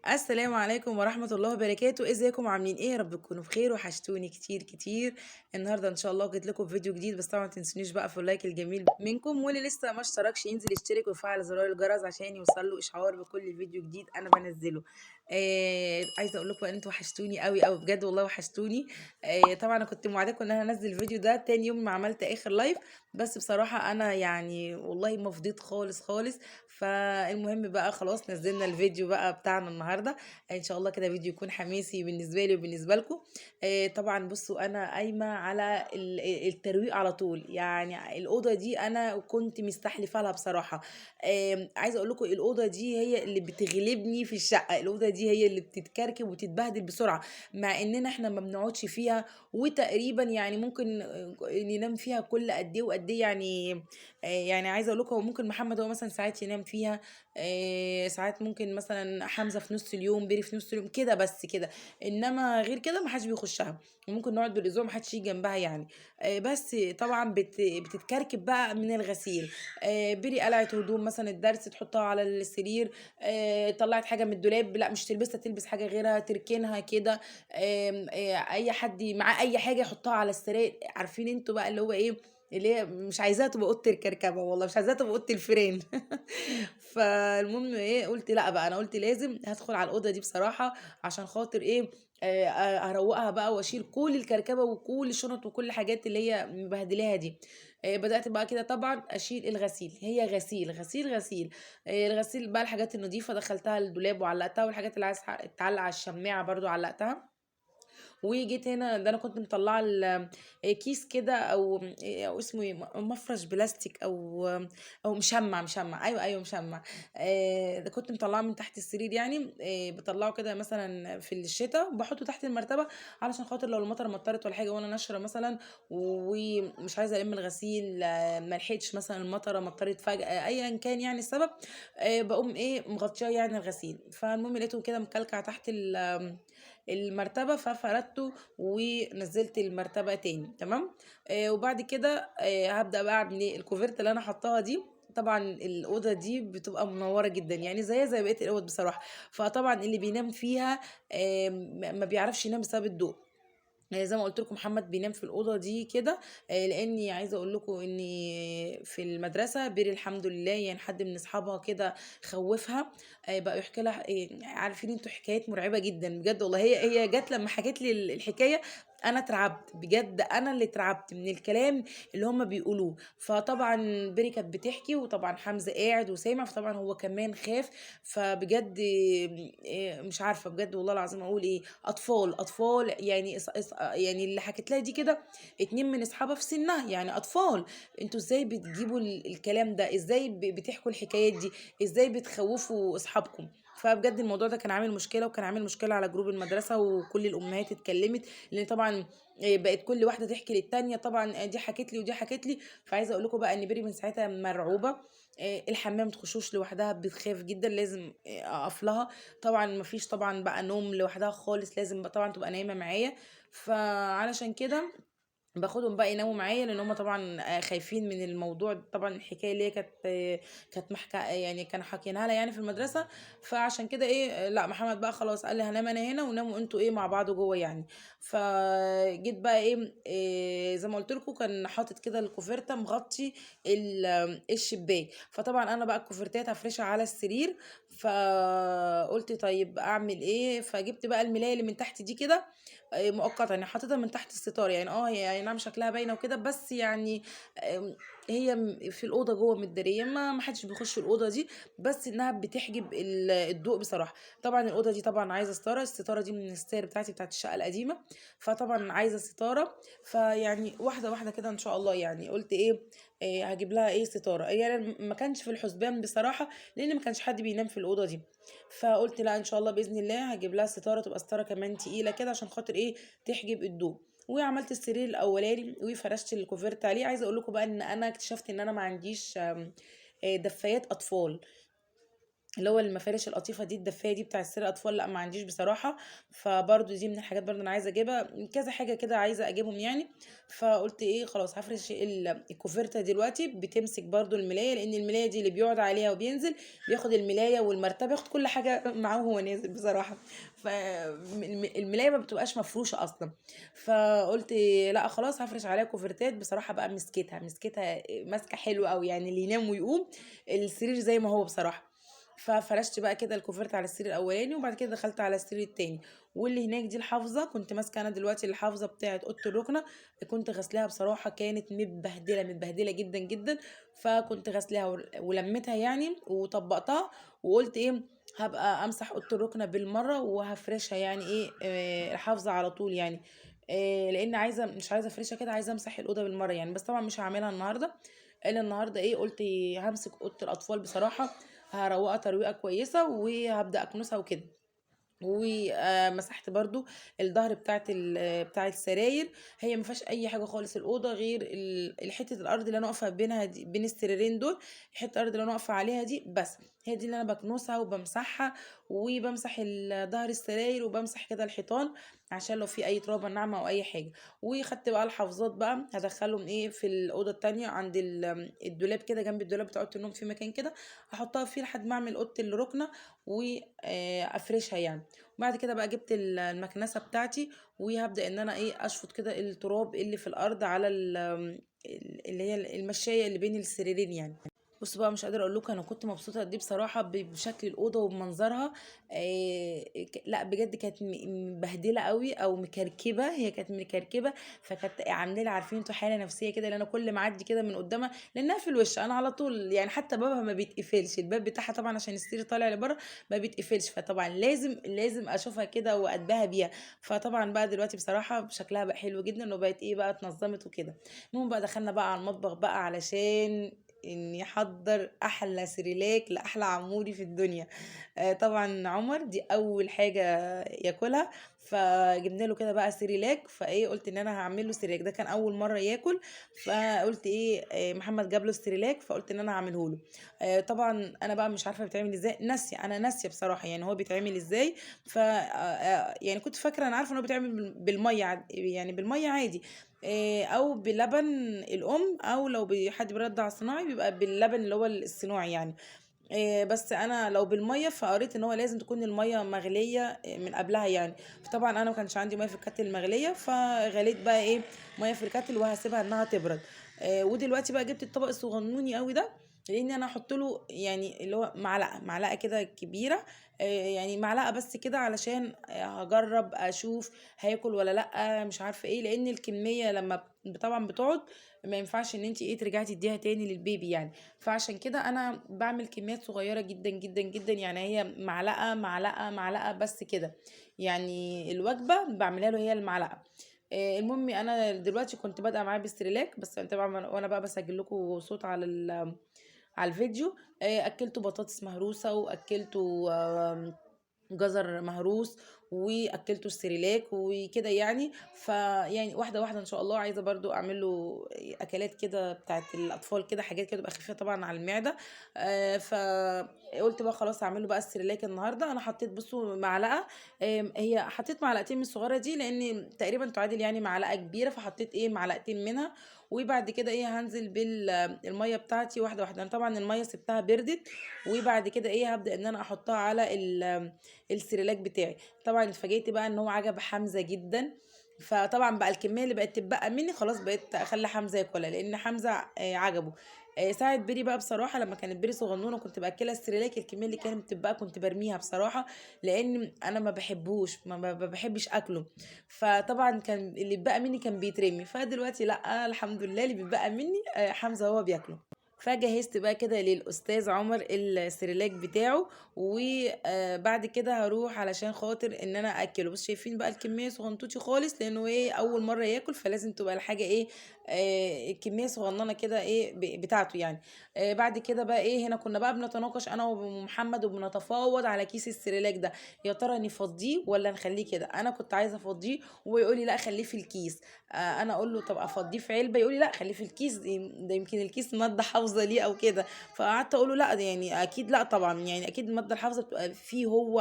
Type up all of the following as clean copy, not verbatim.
السلام عليكم ورحمة الله وبركاته. ازيكم عاملين ايه؟ يا رب تكونوا بخير، وحشتوني كتير كتير. النهارده ان شاء الله جيت لكم بفيديو جديد، بس طبعا ما تنسونيش بقى في ال like الجميل منكم، واللي لسه ما اشتركش ينزل يشترك ويفعل زرار الجرس عشان يوصل له اشعار بكل فيديو جديد انا بنزله. عايزه اقول لكم ان انتوا وحشتوني قوي قوي بجد والله وحشتوني. طبعا انا كنت موعداكم ان انا هنزل الفيديو ده تاني يوم ما عملت اخر live، بس بصراحة انا يعني والله ما فضيت خالص خالص. فالمهم بقى خلاص نزلنا الفيديو بقى بتاعنا النهارده، ان شاء الله كده فيديو يكون حماسي بالنسبة لي وبالنسبة لكم. طبعا بصوا انا قايمة على الترويق على طول، يعني الاوضة دي انا كنت مستحلفه لها بصراحة. عايزه اقول لكم الاوضة دي هي اللي بتغلبني في الشقة، الاوضة دي هي اللي بتتكركب وتتبهدل بسرعة، مع اننا احنا ما بنقعدش فيها، وتقريبا يعني ممكن ننام فيها كل قد ايه وقد ايه يعني. يعني عايزه اقول لكم ممكن محمد هو مثلا ساعات ينام فيها، ساعات ممكن مثلا حمزة في نص اليوم، بيري في نص اليوم كده بس كده، انما غير كده ما حدش بيخشها، وممكن نقعد بالاسبوع ما حدش يجي جنبها يعني. بس طبعا بتتكركب بقى من الغسيل. بيري قلعت هدوم مثلا الدرس تحطها على السرير، طلعت حاجة من الدولاب لا مش تلبسها تلبس حاجة غيرها تركنها كده. آم، آه، اي حد معاه اي حاجة يحطها على السرير، عارفين انتوا بقى اللي هو ايه، اللي هي مش عايزاها تبقى اوضة الكركبه، والله مش عايزاها تبقى اوضة الفيران. فالمهم ايه، قلت لا بقى، انا قلت لازم هدخل على الاوضة دي بصراحة عشان خاطر ايه، اروقها بقى واشيل كل الكركبه وكل الشنط وكل الحاجات اللي هي مبهدلاها دي. بدات بقى كده طبعا اشيل الغسيل، هي غسيل غسيل غسيل. الغسيل بقى الحاجات النظيفة دخلتها الدولاب وعلقتها، والحاجات اللي عايز تتعلق على الشماعه برضو علقتها. وجيت هنا ده انا كنت مطلعه كيس كده او اسمه ايه، مفرش بلاستيك او مشمع، مشمع، ايوه ايوه مشمع. ده كنت مطلعه من تحت السرير يعني. بطلعه كده مثلا في الشتاء بحطه تحت المرتبة علشان خاطر لو المطره مطرت ولا حاجة وانا ناشره مثلا ومش عايزه الم الغسيل، ما لحقتش مثلا المطره مطرت فجاة ايا كان يعني السبب، بقوم ايه مغطيه يعني الغسيل. فالمهم لقيته كده مكلكع تحت المرتبة، ففردته ونزلت المرتبة تاني. تمام. وبعد كده هبدا بقى اعمل ايه، الكوفرت اللي انا حطاها دي. طبعا الاوضة دي بتبقى منورة جدا يعني زيها زي بقية الاوض بصراحة، فطبعا اللي بينام فيها ما بيعرفش ينام بسبب الضوء. زي ما قلت لكم محمد بينام في الاوضة دي كده، لاني عايزه اقول لكم ان في المدرسة بيري الحمد لله يعني حد من اصحابها كده خوفها، بقى يحكي لها، عارفين انتوا حكايات مرعبة جدا بجد والله. هي جت لما حكت لي الحكاية انا اترعبت بجد، انا اللي اترعبت من الكلام اللي هم بيقولوه. فطبعا بيري كانت بتحكي وطبعا حمزة قاعد وسامع، فطبعا هو كمان خاف. فبجد مش عارفه بجد والله العظيم اقول ايه، اطفال اطفال يعني، يعني اللي حكيت لها دي كده 2 من اصحابها في سنها يعني اطفال، انتوا ازاي بتجيبوا الكلام ده، ازاي بتحكوا الحكايات دي، ازاي بتخوفوا اصحابكم. فبجد الموضوع ده كان عامل مشكلة، وكان عامل مشكلة على جروب المدرسة، وكل الامهات اتكلمت، لان طبعا بقت كل واحدة تحكي للتانيه، طبعا دي حكت لي ودي حكت لي. فعايزه اقول لكم بقى ان بيري من ساعتها مرعوبه، الحمام ما تخشوش لوحدها، بتخاف جدا، لازم اقف لها. طبعا ما فيش طبعا بقى نوم لوحدها خالص، لازم طبعا تبقى نايمة معايا. فعلشان كده باخدهم بقى يناموا معايا، لان هم طبعا خايفين من الموضوع، طبعا الحكاية اللي هي كانت محكى يعني كانوا حاكينها لها يعني في المدرسة. فعشان كده ايه، لا محمد بقى خلاص قال لي هنام انا هنا وناموا انتوا ايه مع بعض جوه يعني. فجيت بقى ايه زي ما قلت لكم كان حاطط كده الكوفرته مغطي الشباك، فطبعا انا بقى الكوفرتات هفرشها على السرير. فقلت طيب اعمل ايه، فجبت بقى الملايه اللي من تحت دي كده، مؤقتا يعني حاططها من تحت الستار يعني، هي اي نعم شكلها باينة وكده، بس يعني هي في الاوضة جوه متداريه، ما حدش بيخش الاوضة دي، بس انها بتحجب الضوء بصراحة. طبعا الاوضة دي طبعا عايزه ستارة، الستارة دي من الستاير بتاعتي بتاعت الشقة القديمة، فطبعا عايزه ستارة. فيعني واحدة واحدة كده ان شاء الله يعني قلت ايه، هجيب لها ايه ستارة، يعني ما كانش في الحسبان بصراحة لان ما كانش حد بينام في الاوضة دي، فقلت لا ان شاء الله باذن الله هجيب لها ستارة، تبقى ستارة كمان تقيلة كده عشان خاطر ايه تحجب الضوء. وعملت السرير الاولاني وفرشت الكوفرت عليه. عايزه اقول لكم بقى ان انا اكتشفت ان انا ما عنديش دفايات اطفال، اللي هو المفارش القطيفة دي الدفاية دي بتاع سرير الأطفال، لأ ما عنديش بصراحة، فبرضه دي من الحاجات برضه أنا عايزة أجيبها، كذا حاجة كده عايزة أجيبهم يعني. فقُلت إيه خلاص هافرش الكوفرتة دلوقتي بتمسك برضه الملاية، لإن الملاية دي اللي بيقعد عليها وبينزل بياخد الملاية والمرتبة، بياخد كل حاجة معاه وهو نازل بصراحة، ف الملاية ما بتبقاش مفروشة أصلًا، فقُلت لأ خلاص هافرش عليها كوفرتات. بصراحة بقى مسكتها ماسكة حلوة أوي، يعني اللي ينام ويقوم السرير زي ما هو بصراحة. ففرشت بقى كده الكوفرت على السرير الاولاني، وبعد كده دخلت على السرير التاني. واللي هناك دي الحافظة، كنت ماسكه انا دلوقتي الحافظة بتاعه اوضة الركنه، كنت غسلاها بصراحة كانت متبهدله متبهدله جدا جدا، فكنت غسلاها ولمتها يعني وطبقتها، وقلت ايه هبقى امسح اوضة الركنه بالمرة وهفرشها يعني ايه الحافظة على طول يعني، لان عايزه مش عايزه افرشها كده، عايزه امسح الاوضة بالمرة يعني. بس طبعا مش هعملها النهارده، الا النهارده ايه قلت همسك اوضة الاطفال بصراحة، هروقها ترويقه كويسة وهبدا اكنسها وكده. ومسحت برضو الظهر بتاع السراير، هي ما فيهاش اي حاجة خالص الاوضة غير الحتة الارض اللي انا واقفة بينها دي، بين السريرين دول، حتة الارض اللي انا واقفة عليها دي بس، هي دي اللي انا بكنسها وبمسحها، وبمسح ظهر السراير، وبمسح كده الحيطان عشان لو في اي ترابه ناعمة او اي حاجة. وخدت بقى الحافظات بقى هدخلهم ايه في الاوضة التانية عند الدولاب كده، جنب الدولاب بتاع اوضة النوم في مكان كده هحطها فيه لحد ما اعمل اوضة الركنه وافرشها يعني. وبعد كده بقى جبت المكنسة بتاعتي، وهبدا ان انا ايه اشفط كده التراب اللي في الارض على اللي هي المشايه اللي بين السريرين يعني. بصوا بقى مش قادرة اقول لكم انا كنت مبسوطة قد ايه بصراحة بشكل الاوضة وبمنظرها، لا بجد كانت مبهدله قوي او مكركبه، هي كانت مكركبه، فكانت عامله لي عارفين انتوا حاله نفسية كده، لان انا كل ما اعدي كده من قدامها لانها في الوش انا على طول يعني، حتى بابها ما بيتقفلش، الباب بتاعها طبعا عشان السرير طالع لبره ما بيتقفلش، فطبعا لازم اشوفها كده واتباهى بيها. فطبعا بقى دلوقتي بصراحة شكلها بقى حلو جدا، وبقت ايه بقى اتنظمت وكده. المهم بقى دخلنا بقى على المطبخ بقى علشان اني احضر احلى سريلاك لاحلى عموري في الدنيا. طبعا عمر دي اول حاجة ياكلها، فجبنا له كده بقى سريلاك، فايه قلت ان انا هعمل له سريلاك، ده كان اول مرة ياكل، فقلت ايه محمد جاب له السريلاك، فقلت ان انا هعمله له. طبعا انا بقى مش عارفه بيتعمل ازاي، ناسيه، انا ناسيه بصراحة يعني هو بيتعمل ازاي، ف يعني كنت فاكره انا عارفه ان هو بيتعمل بالمية يعني بالمية عادي، او بلبن الام، او لو حد بيرضع صناعي بيبقى باللبن اللي هو الصناعي يعني. بس انا لو بالمية فقريت ان هو لازم تكون المية مغليه من قبلها يعني، فطبعا انا ما كانش عندي مية في ال kettle مغليه، فغليت بقى ايه مية في ال kettle وهسيبها انها تبرد. ودلوقتي بقى جبت الطبق الصغنوني قوي ده، لان انا هحط له يعني اللي هو معلقه كده كبيرة، يعني معلقه بس كده علشان هجرب اشوف هياكل ولا لا مش عارفه ايه، لان الكمية لما طبعا بتقعد ما ينفعش ان انت ايه ترجعي تديها تاني للبيبي يعني، فعشان كده انا بعمل كميات صغيرة جدا جدا جدا، يعني هي معلقه معلقه معلقه بس كده، يعني الوجبة بعملها له هي المعلقة. المهم انا دلوقتي كنت بادئه معاه بالسريلاك، بس طبعا وانا بقى بسجل لكم صوت على الفيديو. اكلته بطاطس مهروسه، واكلته جزر مهروس، واكلته السريلاك وكده يعني. فيعني واحدة واحدة ان شاء الله عايزه برضو اعمل له اكلات كده بتاعت الاطفال كده، حاجات كده تبقى خفيفة طبعا على المعدة. فقلت بقى خلاص اعمل له بقى السريلاك النهارده. انا حطيت بصوا معلقه، هي حطيت معلقتين من الصغيرة دي لان تقريبا تعادل يعني معلقه كبيرة، فحطيت ايه معلقتين منها. وبعد كده ايه هنزل بالمية بتاعتي واحدة واحدة. انا طبعا المية سبتها بردت، وبعد كده ايه هبدا ان انا احطها على السريلاك بتاعي. طبعا اتفاجئت بقى ان هو عجب حمزة جدا، فطبعا بقى الكمية اللي بقت تتبقى مني خلاص بقيت اخلي حمزة ياكلها لان حمزة عجبه. ساعة بيري بقى بصراحة لما كانت بيري صغنونه كنت باكلها السريلاك، الكمية اللي كانت بتتبقى كنت برميها بصراحة لان انا ما بحبوش، ما بحبش اكله، فطبعا كان اللي اتبقى مني كان بيترمي. فدلوقتي لا الحمد لله اللي بيتبقى مني حمزة هو بياكله. فجهزت بقى كده للاستاذ عمر السريلاك بتاعه، وبعد كده هروح علشان خاطر ان انا اكله. بس شايفين بقى الكمية صغنطوطي خالص لانه ايه اول مرة ياكل، فلازم تبقى الحاجة ايه الكمية صغننه كده ايه بتاعته يعني. بعد كده بقى ايه هنا كنا بقى بنتناقش انا ومحمد وبنتفاوض على كيس السريلاك ده، يا ترى نفضيه ولا نخليه كده. انا كنت عايزه افضيه وهو يقول لي لا خليه في الكيس، انا اقول له طب افضيه في علبة، يقول لي لا خليه في الكيس، ده يمكن الكيس مادة حافظه الحافظة ليه أو كده. فقعدت أقول له لأ، يعني أكيد لأ طبعًا، يعني أكيد المادة الحافظة بتبقى فيه هو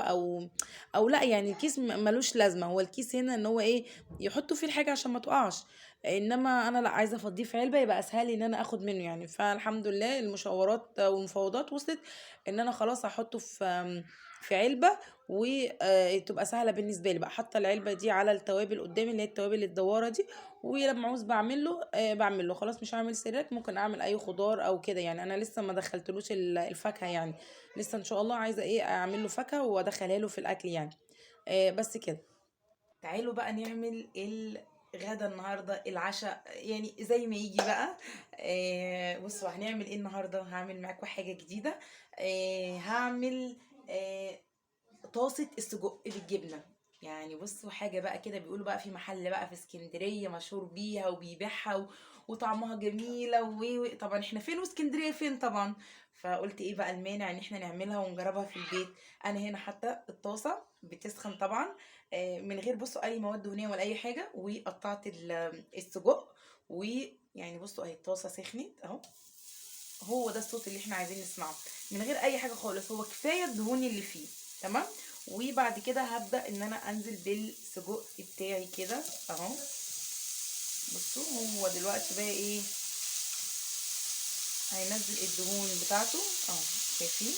أو لأ، يعني الكيس مالوش لازمة، هو الكيس هنا إن هو إيه، يحطوا فيه الحاجة عشان ما تقعش، إنما أنا لأ، عايزة أفضيه في علبة يبقى أسهل لي إن أنا آخد منه يعني. فالحمد لله المشاورات والمفاوضات وصلت إن أنا خلاص هاحطه في علبة، وتبقى سهلة بالنسبة لي بقى، حاطة العلبة دي على التوابل قدامي اللي هي التوابل الدوارة دي، ولما أعوز باعمل له باعمل له، خلاص مش هاعمل سيريلاك، ممكن أعمل أي خضار أو كده يعني. أنا لسه ما دخلتلوش الفاكهة يعني، لسه إن شاء الله عايزة إيه أعمل له فاكهة وأدخلها له في الأكل يعني. بس كده. تعالوا بقى نعمل الغدا النهارده، العشاء يعني زي ما يجي بقى. بصوا هنعمل ايه النهارده، هعمل معاكم حاجة جديدة. هعمل طاسه السجق بالجبنه. يعني بصوا حاجة بقى كده، بيقولوا بقى في محل بقى في اسكندرية مشهور بيها وبيبيعها وطعمها جميلة طبعا احنا فين واسكندريه فين طبعا، فقلت ايه بقى المانع ان احنا نعملها ونجربها في البيت. انا هنا حتى الطاسه بتسخن طبعا، من غير بصوا اي مواد دهنية ولا اي حاجة، وقطعت السجق، ويعني بصوا اهي الطاسه سخنت اهو، هو ده الصوت اللي احنا عايزين نسمعه من غير اي حاجة خالص، هو كفاية الدهون اللي فيه. تمام. وبعد كده هبدا ان انا انزل بالسجق بتاعي كده اهو. بصوا هو دلوقتي بقى ايه، هينزل الدهون بتاعته اهو، شايفين؟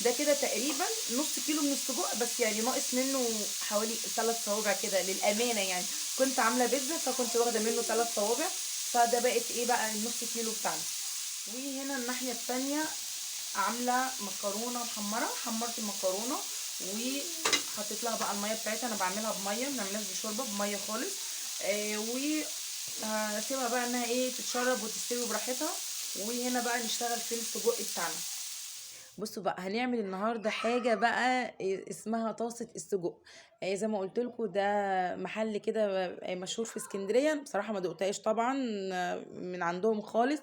ده كده تقريبا نص كيلو من السجق، بس يعني ناقص منه حوالي 3 صوابع كده للامانة، يعني كنت عامله بيتزا فكنت واخده منه 3 صوابع، فده بقت ايه بقى النص كيلو بتاعنا. وهنا الناحية التانية عامله مكرونه محمرة، حمرت المكرونه وحطيت لها بقى المية بتاعتها، انا بعملها بميه، ما بعملهاش بشوربه، بميه خالص. وهسيبها بقى انها ايه تتشرب وتستوي براحتها. وهنا بقى نشتغل في السجق بتاعنا. بصوا بقى هنعمل النهارده حاجة بقى اسمها طاسه السجق. زي ما قلت لكم ده محل كده مشهور في اسكندرية، بصراحة ما دقتهاش طبعا من عندهم خالص،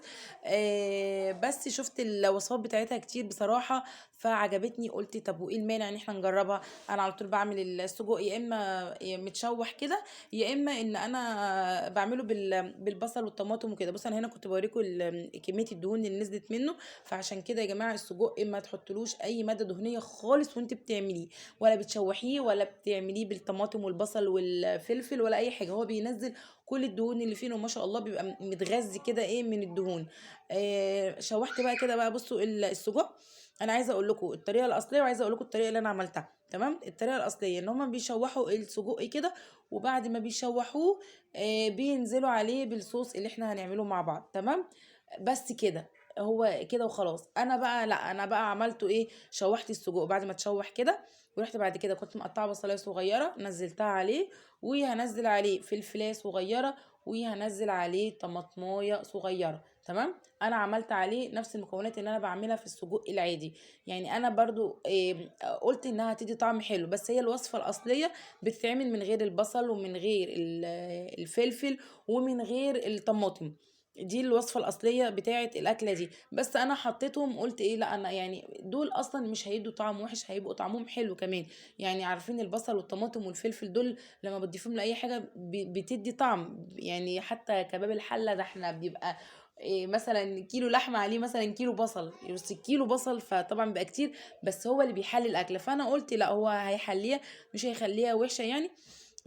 بس شفت الوصفات بتاعتها كتير بصراحة فعجبتني، قلت طب وايه المانع ان احنا نجربها. انا على طول بعمل السجق يا اما متشوح كده، يا اما ان انا بعمله بالبصل والطماطم وكده. بصوا انا هنا كنت بوريكم كمية الدهون اللي نزلت منه، فعشان كده يا جماعة السجق ما تحطلوش اي مادة دهنية خالص وانت بتعمليه، ولا بتشوحيه ولا بتعمليه بالطماطم والبصل والفلفل ولا اي حاجة، هو بينزل كل الدهون اللي فيه وما شاء الله بيبقى متغذي كده ايه من الدهون. شوحت بقى كده بقى. بصوا السجق انا عايزه اقول لكم الطريقة الاصلية وعايزه اقول لكم الطريقة اللي انا عملتها. تمام. الطريقة الاصلية ان هما بيشوحوا السجق كده، وبعد ما بيشوحوه بينزلوا عليه بالصوص اللي احنا هنعمله مع بعض. تمام. بس كده، هو كده وخلاص. انا بقى لا، انا بقى عملته ايه، شوحت السجق بعد ما اتشوح كده، ورحت بعد كده كنت مقطعه بصلايه صغيرة نزلتها عليه، وهنزل عليه فلفلايه صغيرة، وهنزل عليه طماطمايه صغيرة. تمام. انا عملت عليه نفس المكونات اللي انا بعملها في السجق العادي، يعني انا برضو قلت انها هتدي طعم حلو، بس هي الوصفة الاصلية بتتعمل من غير البصل ومن غير الفلفل ومن غير الطماطم، دي الوصفة الاصلية بتاعه الاكلة دي. بس انا حطيتهم قلت ايه، لا انا يعني دول اصلا مش هيدوا طعم وحش، هيبقوا طعمهم حلو كمان. يعني عارفين البصل والطماطم والفلفل دول لما بتضيفهم لاي حاجة بتدي طعم، يعني حتى كباب الحلة ده احنا بيبقى إيه مثلا كيلو لحمه عليه مثلا كيلو بصل، بس كيلو بصل فطبعا بيبقى كتير، بس هو اللي بيحلي الاكل. فانا قلت لا هو هيحليها مش هيخليها وحشة يعني،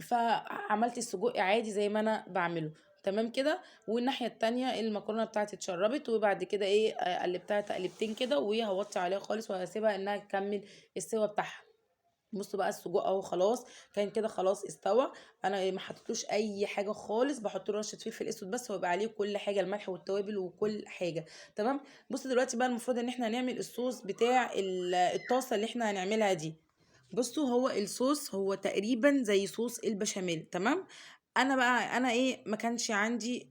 فعملت السجق عادي زي ما انا بعمله. تمام كده. والناحية التانية المكرونه بتاعتي اتشربت، وبعد كده ايه قلبتها تقلبتين كده، وهوطي عليها خالص وهسيبها انها تكمل السوا بتاعها. بصوا بقى السجق اهو خلاص كان كده خلاص استوى، انا ما حطيتلوش اي حاجة خالص، بحط له رشه فلفل اسود بس، ويبقى عليه كل حاجة، الملح والتوابل وكل حاجة. تمام. بصوا دلوقتي بقى المفروض ان احنا هنعمل الصوص بتاع الطاسه اللي احنا هنعملها دي. بصوا هو الصوص هو تقريبا زي صوص البشاميل. تمام. انا بقى انا ايه ما كانش عندي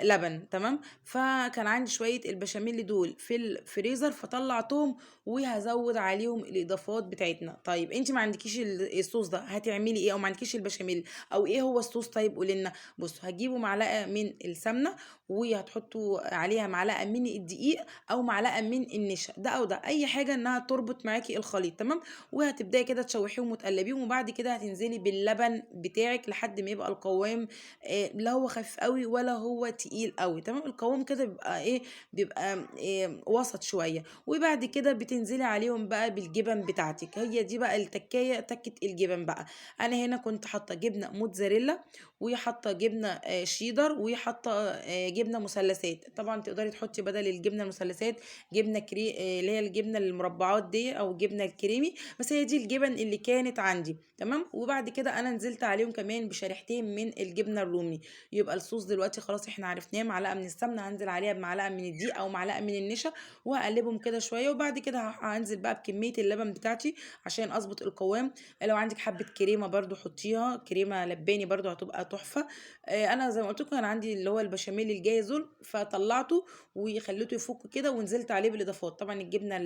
لبن. تمام. فكان عندي شوية البشاميل دول في الفريزر فطلعتهم، وهزود عليهم الاضافات بتاعتنا. طيب انت ما عندكيش الصوص ده هتعملي ايه، او ما عندكيش البشاميل، او ايه هو الصوص؟ طيب قولي لنا. بصوا هتجيبوا معلقه من السمنة وهتحطوا عليها معلقة من الدقيق أو معلقة من النشا، ده أو ده، أي حاجة إنها تربط معاكِ الخليط، تمام. وهتبدئي كده تشوحيهم وتقلبيهم، وبعد كده هتنزلي باللبن بتاعِك لحد ما يبقى القوام لا هو خفيف أوي ولا هو تقيل أوي، تمام. القوام كده بيبقى إيه، بيبقى وسط شوية. وبعد كده بتنزلي عليهم بقى بالجبن بتاعتك، هي دي بقى التكاية، تكة الجبن بقى. أنا هنا كنت حاطة جبنة موتزاريلا، وحاطة جبنة شيدر، وحاطة جبنة مثلثات. طبعا تقدري تحطي بدل الجبنة المثلثات جبنة كري اللي هي الجبنة المربعات دي، أو الجبنة الكريمي، بس هي دي الجبن اللي كانت عندي، تمام. وبعد كده أنا نزلت عليهم كمان بشريحتين من الجبنة الرومي. يبقى الصوص دلوقتي خلاص احنا عرفناه، معلقة من السمنة هنزل عليها بمعلقة من الدقيق أو معلقة من النشا، وهقلبهم كده شوية. وبعد كده هنزل بقى بكمية اللبن بتاعتي عشان أظبط القوام. لو عندك حبة كريمة برضو حطيها، كريمة لباني برضو هتبقى تحفة. أنا زي ما قلت لكم أنا عندي اللي هو البشاميل الجاهز دول، فطلعته وخليته يفك كده ونزلت عليه بالإضافات. طبعا الجبنة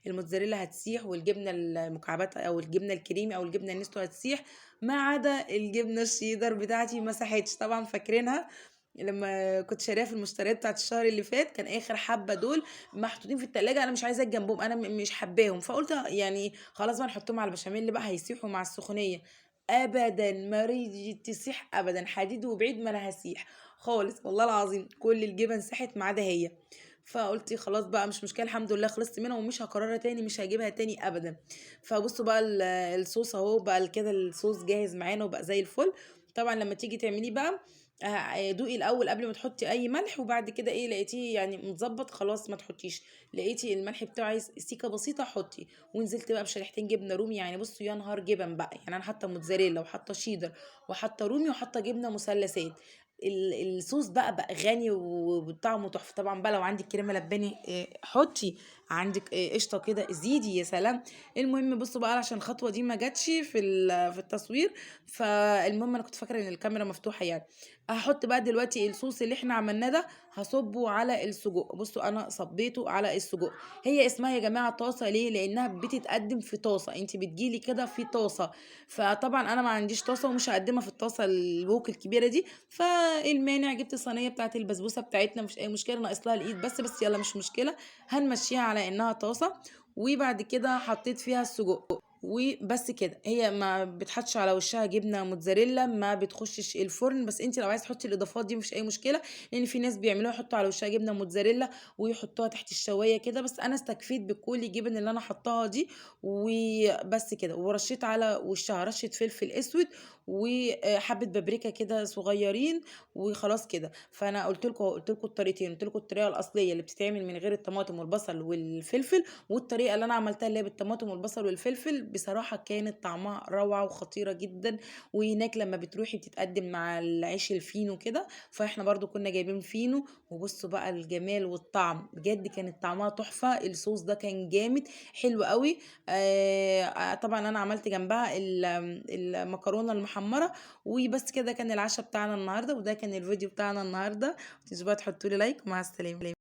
الموتزاريلا هتسيح، والجبنة المكعبات أو الجبنة الكريمي أو الجبنة النستو هتسيح، ما عدا الجبنة الشيدر بتاعتي ما ساحتش. طبعا فاكرينها لما كنت شاريها في المشتريات بتاعت الشهر اللي فات، كان اخر حبه دول محطوطين في التلاجة، انا مش عايزه جنبهم، انا مش حباهم، فقلت يعني خلاص بقى نحطهم على البشاميل بقى هيسيحوا مع السخونيه. ابدا ما رضيت تسيح ابدا، حديد وبعيد ما انا هسيح خالص والله العظيم، كل الجبن ساحت ما عدا هي. فقلت خلاص بقى مش مشكلة، الحمد لله خلصت منها ومش هكررها تاني، مش هجيبها تاني ابدا. فبصوا بقى الصوص اهو بقى كده، الصوص جاهز معانا وبقى زي الفل. طبعا لما تيجي تعمليه بقى دوقي الاول قبل ما تحطي اي ملح، وبعد كده ايه لقيتيه يعني متظبط خلاص ما تحطيش، لقيتي الملح بتاعه عايز سيكه بسيطة حطي. ونزلت بقى بشريحتين جبنه رومي، يعني بصوا يا نهار جبن بقى، يعني انا حاطه موتزاريلا وحاطه شيدر وحاطه رومي وحاطه جبنه مثلثات. الصوص بقى غني وطعمه تحفة. طبعا بقى لو عندك كريمة لباني حطي، عندك قشطه كده زيدي، يا سلام. المهم بصوا بقى عشان الخطوة دي ما جاتش في التصوير، فالمهم انا كنت فاكره ان الكاميرا مفتوحة يعني. هحط بقى دلوقتي الصوص اللي احنا عملناه ده هصبه على السجق. بصوا انا صبيته على السجق. هي اسمها يا جماعة طاسه ليه؟ لانها بتتقدم في طاسه، انت بتجيلي كده في طاسه. فطبعا انا ما عنديش طاسه ومش هقدمها في الطاسه الوك الكبيرة دي، فالمانع جبت صينية بتاعت البسبوسه بتاعتنا، مش اي مشكلة، ناقص لها الايد بس يلا مش مشكلة، هنمشيها على انها طاسه. وبعد كده حطيت فيها السجق وبس كده. هي ما بتحطش على وشها جبنه موتزاريلا، ما بتخشش الفرن، بس انت لو عايز تحطي الاضافات دي مفيش اي مشكلة، لان في ناس بيعملوها يحطوا على وشها جبنه موتزاريلا ويحطوها تحت الشوايه كده، بس انا استكفيت بكل الجبن اللي انا حطاها دي وبس كده. ورشيت على وشها رشه فلفل اسود وحبه بابريكا كده صغيرين وخلاص كده. فانا قلت لكم الطريقتين، قلت لكم الطريقة الاصلية اللي بتتعمل من غير الطماطم والبصل والفلفل، والطريقة اللي انا عملتها اللي هي بالطماطم والبصل والفلفل. بصراحة كانت طعمها روعه وخطيرة جدا، وهناك لما بتروحي بتتقدم مع العيش الفينو كده، فاحنا برضو كنا جايبين فينو. وبصوا بقى الجمال والطعم، بجد كانت طعمها تحفة. الصوص ده كان جامد حلو قوي. طبعا انا عملت جنبها المكرونه المحمره وبس كده. كان العشاء بتاعنا النهارده، وده كان الفيديو بتاعنا النهارده. متنسوش بقى تحطوا لي like، ومع السلامة.